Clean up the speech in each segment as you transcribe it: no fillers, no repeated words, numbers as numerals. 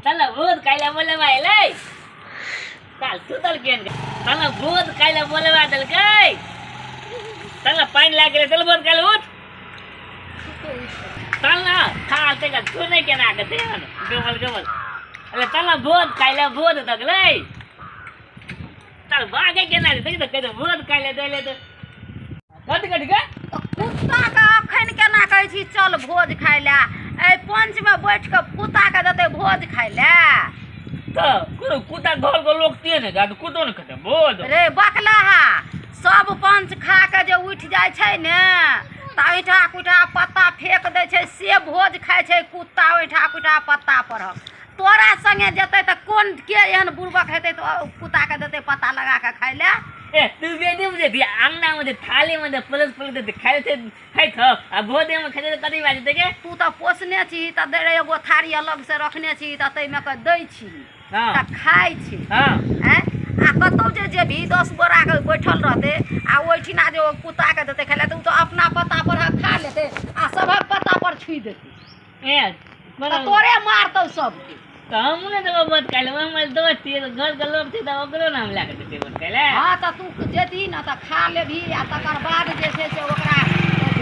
चल भूत काइला बोलेबा एलै। चल सुतल केन चल भूत काइला बोलेबा देलकै। चल पानि लागि गेलै, चल भूत काइल उठ। चल न खा ते का तू नहीं केना के देहन गमल गमल। अरे चल भूत काइला भूत दगलै। चल भागे केना देख त कह भूत काइला देले त कथि कथि के कुत्ता के अखन केना कहै छी चल भोज खाइ लए। एहि पंच में बैठ के कुत्ता के देतै भोज खाइ लए। त कोनो कुत्ता घर के लोग तिए ने जात कुत्तो ने खेतै भोज। रे बकलाहा सब पंच खा के जे उठि जाइ छै ने त ऐठा कुठा पत्ता फेंक दै छै, से भोज खाइ छै कुत्ता ऐठा कुठा पत्ता पर। तोरा संगे जेतै त कोन के एहन बुड़बक हेतै त कुत्ता के देतै पत्ता लगा के खाइ लए। ए तू बेदी बुझे दी अंगना में थाली में पलस पलस दे खाइ थे खाइ थ आ भोजे में खाइ त कथि बाजते के। तू त पोसने छी त दे एगो थारी अलग से रखने छी त तै में के दै छी त खाइ छी। हां हैं आ कतौ जे जेबही 10 गोरा के बैठल रहते आ ओहिठिना जे कुत्ता के देतै खाइ लए त उ त अपना पत्ता पर खा लेतै आ सबक पत्ता पर छुइ देतै। ए तोरे मारतौ सबके। त हम ने देबो मत खाइ लए, हमर दोस्त छियै त घर के लोग छै त ओकरो नाम लए के देतै मत खाइ लए। हां त तू जेतही न त खा लेबही आ तकर बाद जे छै से ओकरा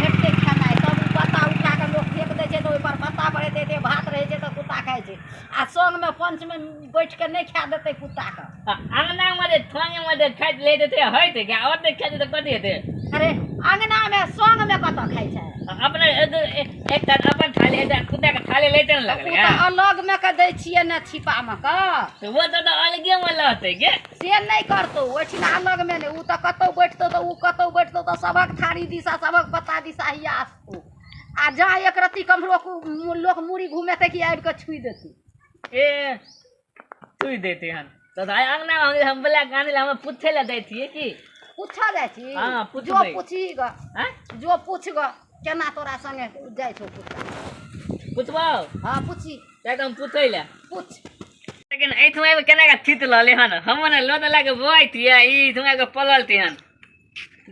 भेटतै खेनाइ। तब उ पत्ता उठा के लोक फेंक दै छै त ओहि पर पत्ता पर एते एते भात रहै छै त कुत्ता खाइ छै आ संग में पंच में बैठ के नहि खा देतै कुत्ता के। अंगना में जे थोंगे में जे खाइत ले देतै होइतै के ओते खाइ देतै कथि हेतै। अरे अंगना में संग में कतऽ खाइ छै? अपने एकटा अपन थाली एकटा कुत्ता के थाली लैते ने लगलै। उ त अलग में के दै छियै ने छिपा में के। त वो त अलगे में लहतै के। से नहि करतौ ओहिठिना अलग में नहि, उ त कतौ बैठतौ त उ कतौ बैठतौ त सबक थारी दिशा सबक पत्ता दिशा हिया आसतौ आ जा एक रत्ती कम्हरो लोक मुड़ी घुमेतै कि आबि के छुइ देतै। ए छुइ देतै हन त अंगना में हम बोला के आनै लए हम पूछै लए दै छियै की। पूछऽ जाइ छी? हां पूछबै। जो पूछी ग, जो पूछ ग केना तोरा संगे जाइ छौ कुत्ता। पूछबौ? हां पूछी। त हम पूछै लए। पूछ। लेकिन एहिठमा आबि केना के थीत रहलै हन, हम ने लोट लए के बोआइ थियै ई एहिठमा के पलल हन।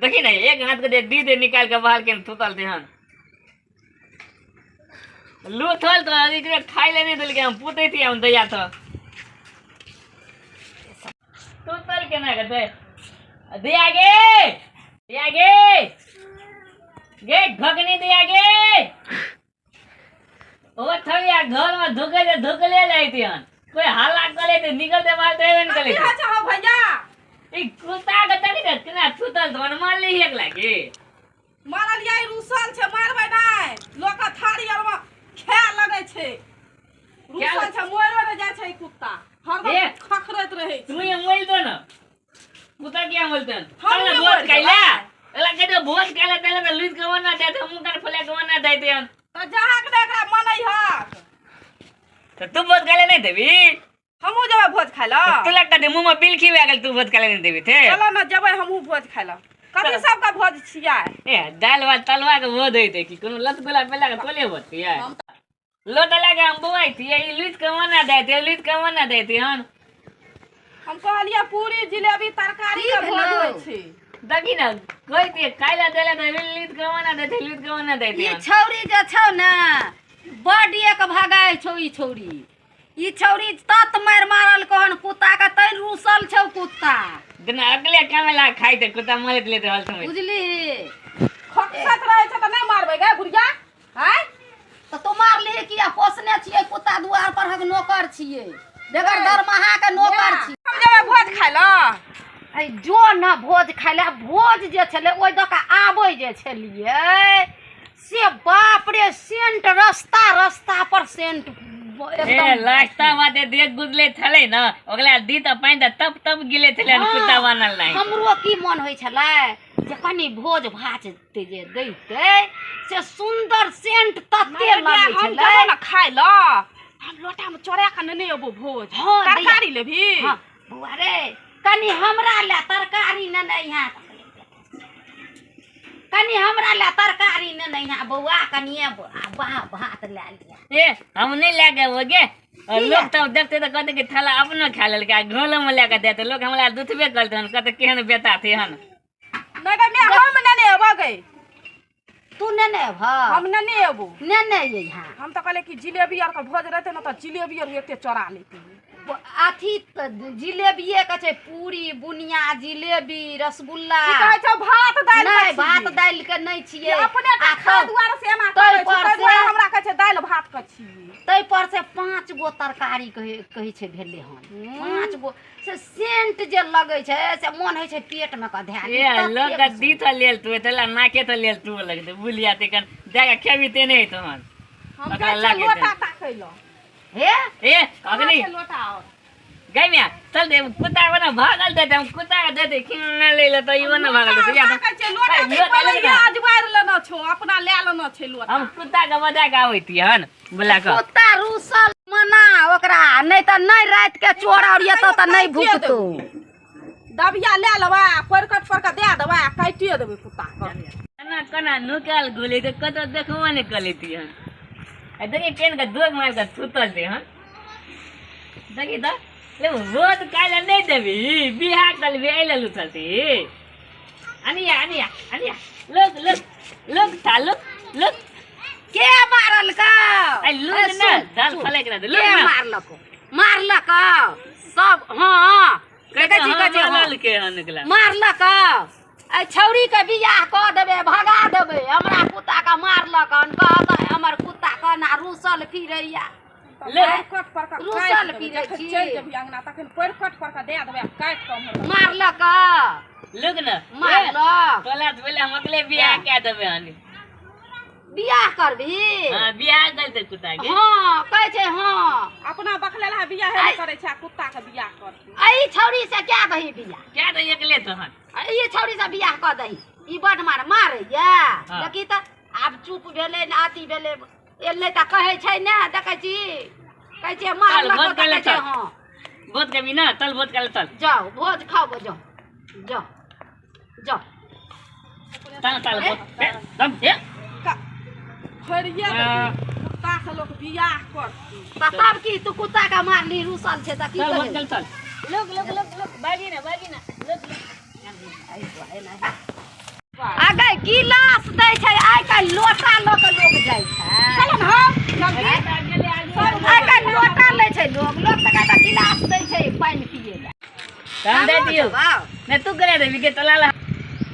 देखी ने एक हाथ के दे दी दे निकाल के बाहर के थूतल हन। लूथल तो एकरा खाइ ले नहीं देलकै, हम पूतै थी हम दैया तो थूतल केना के दे दिया गे दिया गे गे घगनी दिया गे। ओ थरिया घर में धुके जे धुकले जाइती हन, कोई हल्ला करे ते निकलते बाहर ते एबे न करे। की छै हो भैया? ई कुत्ता के तनी ने केना थूतल तो मार ली एक लागी। मारल याई रुसल छै, मारबै नै लोक थारी आर में खाय लगै छै। रुसल छै मोरो ने जाइ छै कुत्ता, हरदम खखरैत रहै छै। तू ये मोल दो ना कुत्ता क्या बोलतन? हम चल नहि भोज मोल कैला देबै। एला के तो भोज कैला तेला त लुट के वना देते हम कर फले के वना देते हन। त जहाँ के एकरा मनै हक। त तू भोज कैला नहीं देबी? हमहूँ जेबै भोज खाइ लए। तू लग के मुंह में बिल खिबा गेल तू भोज कैला नहीं देबी थे। चलो न जेबै हमहूँ भोज खाइ लए। कथी सबके भोज छियै? ए दाल भात तलवा के भोज होइतै कि कोनो लत गोला पेला के तोले भोज छियै? लोट लगा हम बोआइ थियै ई लुटि के मना दैते लुटि के मना दैते हन। हम कहलियै पूरी जिलेबी तरकारी के भोज होइ छै। देखी न कहतियै खाइ लए देले त लुटि के मना दैते लुटि के मना दैते। ई छौरी जे छौ ने बड एक भगाइ छौ ई छौरी। ई छौरी तत मारि मारल कहन कुत्ता के तैं रुसल छौ कुत्ता। जेना अगले कामेला खाइते कुत्ता मरैत लेते हल समय। बुझली? खखसत रहै छै त नहि मारबै गे बुढ़िया? हैं? त तू मारलिही किया? पोसने छियै कुत्ता दुआर पर हक नौकर छियै, बेगर दरमाहा के नौकर छी। हम जेबै भोज खाइ लए। ऐ जो न भोज खाइ लए, भोज जे छलै ओहि दऽ के आबै जे छलियै से बाप रे सेंट रस्ता रस्ता पर सेंट ए रास्ता बाटे देख गुजले छलै न ओकरा दी त पानि त तप तप गिले छलै हाँ, कुत्ता बनल नहीं। हमरो की मन होइ छलै जे कनी भोज भात जे दैतै से सुंदर सेंट तते लगै हम छलै। जेबै न खाइ लए, हम लोटा में चोरा के नेने अबो भोज। हाँ, तरकारी लेबही? हाँ, बौआ रे कनी हमरा लए तरकारी नेने अइहें, कनी हमरा लए तरकारी नेने अइहें बौआ, कनिए भात लए लिअ। ए हम नहीं लए के अबो गे। और लोग तब देखते तो कहते कि थाला अपनो खा लेलकै आ घोलो में लए के देते, लोग हमरा दुथबे करते हन, कहते केहन बेटा थे हन। नहीं गे, मैं हम नेने अबो गे। तू नेने अबह? हम नेने एबो। नेने अइहा। हम तऽ कहलियै कि जिलेबी आर के भोज रहतै ने तऽ जिलेबी आर एते चोरा लेती। अथी तऽ जिलेबिये के छै, पूरी बुनिया जिलेबी रसगुल्ला। की कहै छै, भात दालि के नहि, छियै। भात दालि के नहि छियै। अपने आ खाय तब दुआरे से एना ताहि करै छै, पर ताहि से दुआरे हमरा कहै छै दालि भात के छियै। ताहि पर से 5 गो तरकारी कहै कहै छै भेलै हन, 5 गो से सेंट जे लगै छै से मोन होइ छै पेट मे कऽ धए ली। ए ततेक लोक के दी तो लेल तू तला नाके तो लेल तू लगते बुलिया ते कन जाके खेबी ते नहीं तहन। हम ओकरा जाइ छियै लागे लोटा ताकै लए। हे ए कहाँ अग्नि छै लोटा और? गई मिया चल दे, कुत्ता बना भागल देते, हम कुत्ता के देते खिंगा ले ले तो इहो ना भागल देते। या ताकै छियै लोटा। ए, लोटा पहिले ले ना। अजबारि लेना छौ, अपना लए लेना छै लोटा। हम कुत्ता के बजा के आबै हन बोला के। कुत्ता रूसल मना ओकरा, नहि तऽ नहि राति के चोर और एतौ तऽ नहि भुकतौ। दबिया लए लेबै आ परिकट पर के दए देबै आ काटिए देबै कुत्ता के। कना कना नुकाल गोली तो कतौ देखबो नहीं कलेती हन। आ देखी केन के दोग मार के सुतल दे हन। देखी तो ले रोज काल्हि नहीं देबी बिहार कल भी आइले लुचलती। अनिया अनिया अनिया लोक लोक लोक था लोक लोक। के मारलकौ? आई लोक ए, ना सुन, दाल सुन। फले के ना के लोक ना मारलकौ? मारलकौ सब? हँ कहै देखै छी, कहै छै हँ। मारलके हन एकला। मारलकौ? एहि छौड़ी के बियाह कऽ देबै, भगा देबै। हमरा कुत्ता के मारलक हन, कहतै हमर कुत्ता केना रूसल फिरैया। ले। परिकट पर के रूसल काटि देबै। फिरै जखन छी। चलि जेबही अंगना तखन परिकट पर के दए देबै आ काटि कऽ उम्हर मारलक? लोक ना मारलक। तोला बोले हम अगले बियाह कए देबै हन। बियाह करबही? हां बियाह करते कुत्ता के। हँ कहै छै हँ। अपना बकलेल हा बियाह नहि करै छै आ कुत्ता के बियाह करतै। एहि छौड़ी से क्या दही बियाह? क्या दही अगले तहन? एहि छौड़ी से बियाह कऽ दही, ई बड मार मारैया। हाँ। देखी तऽ आब चुप भेलै ने, अथी भेलै एलै तऽ कहै छै ने, देखै छी कहै छै मारलक भोज तऽ खाय लए कहै छै चल। हँ। भोज खेबही ना? चल भोज खाय लए चल। जाउ भोज खाओ, जाउ जाउ जाउ। चल चल भोज ए, दम ए। फरिये हाँ। देबै कुत्ता के लोक बियाह करतै। तऽ तब की तू कुत्ता के मारली रूसल छै तऽ की चल भोज कहै? खाय लए चल। लोक लोक लोक लोक बागी ना बागी ना लोक लोक। अगे गिलास दै छै, आइ काल्हि लोटा लऽ कऽ लोक जाइ छै। चल ने हम जल्दी। आइ काल्हि लोटा लै छै लोक, लोक तऽ कहै गिलास दै छै पानि पियै लए। तहन दे दियौ। बाउ, ने तू करे देबी के तलाला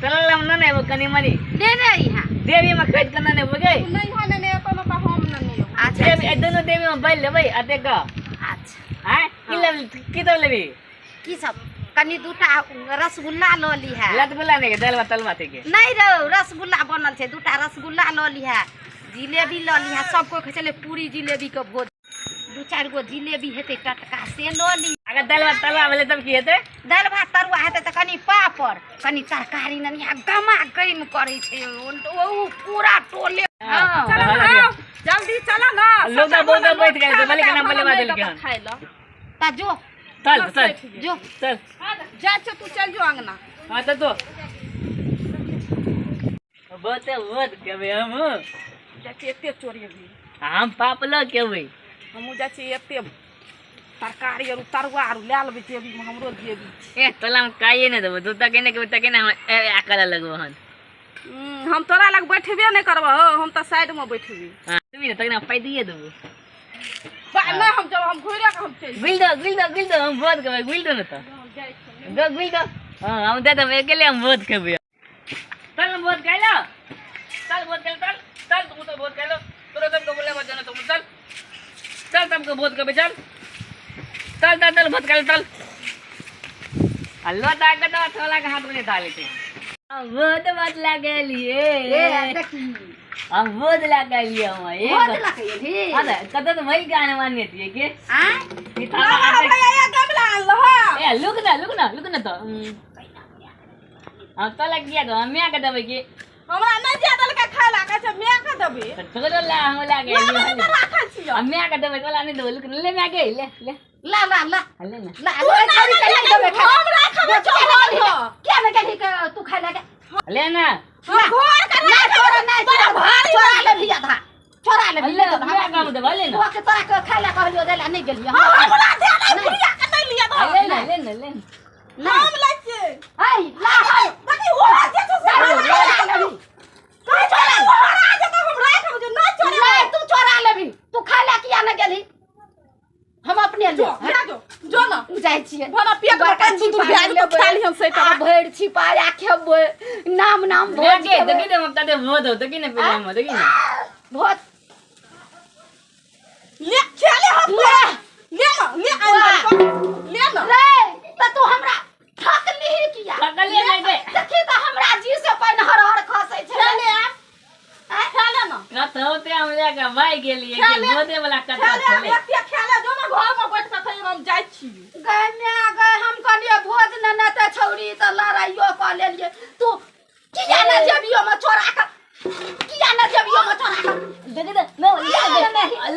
तलाला हम न नेबो कनी मनी। नेने इहाँ। देवी में खरीद के न नेबो गे। तू नहि हा नेने एतौ ने तऽ हम नेने एबौ। अच्छा। देवी ए दोनों देवी में बैल लेबै आ देख। अच्छा। आय की लेबी की सब लेबी? की सब कनी दूटा रसगुल्ला लऽ लिहे। रसगुल्ला नहि के दालवा तलवा थे के। नहि रौ, रसगुल्ला बनल छै, दूटा रसगुल्ला लऽ लिहे, जिलेबी लऽ लिहे। सब कोइ कहै छलै पूरी जिलेबी के भोज, 2-4 गो जिलेबी हेतै टटका से लऽ ली। अगर दालवा तलवा भेलै तब की हेतै? दालि भात तरुआ हेतै तऽ कनी पापड़ कनी तरकारी ननिया गमा गम करै छै ओ पूरा टोले। हँ। चल ने हम जल्दी चल ने। लोग सबटा बहुत बोला बैठ गेल छै, लोक भले खा केना लेतै, बलेबा हमरा देलकै नहि हन। देतै खाय लए। तऽ जो। चल चल जो। चल। जाइ छियौ, तू चलि जो अंगना। हाँ तऽ तो बहुत बहुत खेबै हम। जाइ छियै एते चोरेबी। हम पाप लऽ खेबै। हमहूँ जाइ छियै एते तरकारी आर तरुआ आर लए लेबै जेबीमे, हमरो जेबी। ए तोला हम काइए नहि देबो, तू तकेने के तकेने हम ए करे लगबो हन। हम तोरा लग बैठबे नहि करबो हौ, हम तऽ साइडमे बैठबी। हाँ तुमी ने तकना पाइ दिए देबो। नहि हम जब हम घुरि कऽ हम चलि गुल दो गुल दो गुल दो हम बहुत खेबै, गुल दो ने तऽ हम जाइ छियै। दो गुल दो। हाँ हम दे देबै अकेले, हम बहुत खेबै। चल हम बहुत खाइ लो, चल बहुत खाइ लो, चल चल तू तो बहुत खाइ लो, तोरा सबके बोले मत जाना तुम, चल चल सबके बहुत खेबै, चल चल चल चल बहुत खाइ लो, चल। आ लोटा के तो थोड़ा के हाथ में नहीं डाले थे। हम बहुत बात लागलिए। ए देखी हम बहुत लागलिए हम एक भोज लखैली। हाँ ना कतौ तो वही गाना मानिए थी के आँय ई ना, थाला ना, हाथे- भैया, ये गमला आनलहो। ए लुक ना लुक ना लुक ना तो हम तो लग गया तो हम के देबै की? हमरा नहि जे देलकै खाय लए, कहै छै माय के देबै। तऽ तोरो ला हम लागे। ला, ला, ला, राखै छियौ। हम के देबै तोला नहि देबै, लुक ले माय के ले ले ला ला ला ले ना। ला ला छौड़ी के नहि देबै खाय हम राखबै किया नहि गेलही? किया नहि गेलही के तू खाय लए? ले ना। हम घर के नहि तोरा नहि, बड़ा भारी चोरा लेबही आधा, चोरा लेबही। ले माय के देबै ले ना। तोरा के तोरा के खाय लए कहलियो दै लए नहि गेलियै। हमरा दे दे, बुढ़िया के नहि लिअ दो। ले ना ले ना ले ना। हम लै छियै। ऐ ला देखी, ओहो जे छै से ला हमरा लेबही। कहै छै, ओहो खा लेबही तू खाय ला किया न गेलही हम अपने जो जो जो ना जाइ छियै भला पेट में बड़का पानि दूध छिपा भए जेतौ लेबै, खा लिहन से आ भरि छिपा आ खेबै नाम नाम भोज देखे खेबै। देखी दे ममता दे भोज हो देखी ने पहिले हम देखी ने भोज ले खेले हम ले। ले ना ले आइन ले ना रे त तू हमरा ठकलिही किया ठकलियै नहि गे। देखी त हमरा जी से पानि हर हर खसै छै खेले आब खेले ना कतौ ते हम जाके भागि गेलियै कि खेले। भोजे वाला कथा खेले आब छलै एते खेले जो ना घर में बैठ के खइयो हम जाइ छी गए माय गए हम कहलियै भोज ने ने ते छौरी त लड़ाइयो कऽ लेलियै तू किया ने जेबियो में चोरा के किया ने जेबियो में चोरा के देखी दे न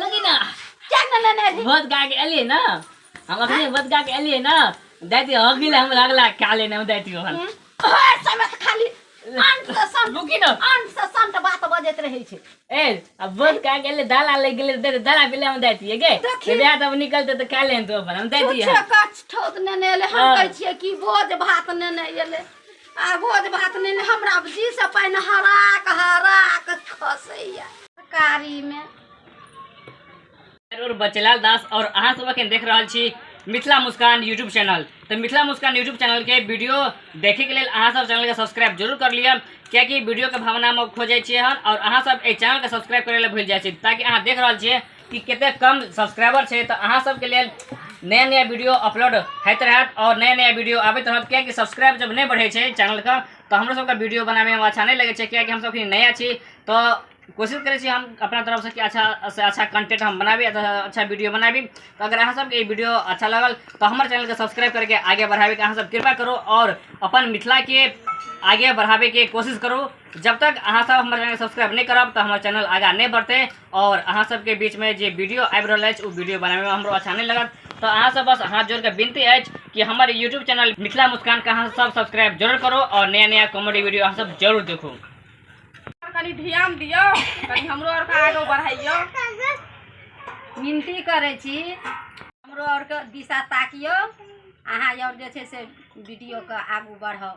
लगी ना किया ने ने ने भोज गा के एलियै ना हम अखने भोज गा के एलियै ना दैती हगिल हम लागला खा लेने हम दैती हन हर समय तऽ खाली अंट से संट रुकी ना अंट से संट बात बजैत रहै छै ए अब भोज खा के एलियै दाला लग गेलै दे दाला पीले हम दैती गे देखी। बियाह तब निकलते तऽ खा लेन तू अपन हम दैती छुच्छे कछ ठोत नेने एलै हम हाँ। कहै छियै कि भोज भात नेने एलै आ भोज भात नेने हमरा जी से पानि हराक हराक खसैया तरकारीमे और बचेलाल दास और अहाँ सब अखन देख रहल छी मिथिला मुस्कान यूट्यूब चैनल। तो मिथिला मुस्कान यूट्यूब चैनल के वीडियो देखे के लेल अहाँ सब चैनल के सब्सक्राइब जरूर कर लिअ कियाकि वीडियो के भावना में खो जाइ छियै हन और अहाँ सब एहि चैनल के सब्सक्राइब करे लेल भूलि जाइ छी ताकि अहाँ देख रहल छियै कि कते कम सब्सक्राइबर छै। तो अहाँ सबके लेल नया नया वीडियो अपलोड होइत रहत और नया नया वीडियो आबैत रहत कियाकि सब्सक्राइब जब नहि बढ़ै छै चैनल के तो हमरो सबके वीडियो बनाबैमे अच्छा नहि लगै छै कियाकि हम सब नया छी। तो कोशिश करै छी हम अपना तरफ से कि अच्छा से अच्छा कंटेंट हम बनाबी, अच्छा अच्छा वीडियो बनाबी। तो अगर अहाँ सबके ई वीडियो अच्छा लगल तो हमर चैनल के सब्सक्राइब करके आगे बढ़ावे के अहाँ सब कृपा करू और अपन मिथिला के आगे बढ़ावे के कोशिश करू। जब तक अहाँ सब हमर चैनल सब्सक्राइब नहीं करब तो हमर चैनल आगा नहीं बढ़ते और अहाँ सबके बीच में जे वीडियो आबि रहल अछि ओ वीडियो बनाबे में हमरो अच्छा नहीं लगत। तो अहाँ सब बस हाथ जोड़ के विनती अछि कि हमर यूट्यूब चैनल मिथिला मुस्कान के अहाँ सब सब्सक्राइब जरूर करू और नया नया कॉमेडी वीडियो अहाँ सब जरूर देखू। कनी ध्यान दियौ कनी हमरो आर के आगे बढ़ाइयौ। मिनती करै छी हमरो आरके दिशा ताकियौ अहाँ और जे छै से वीडियोके आगू बढ़ाउ।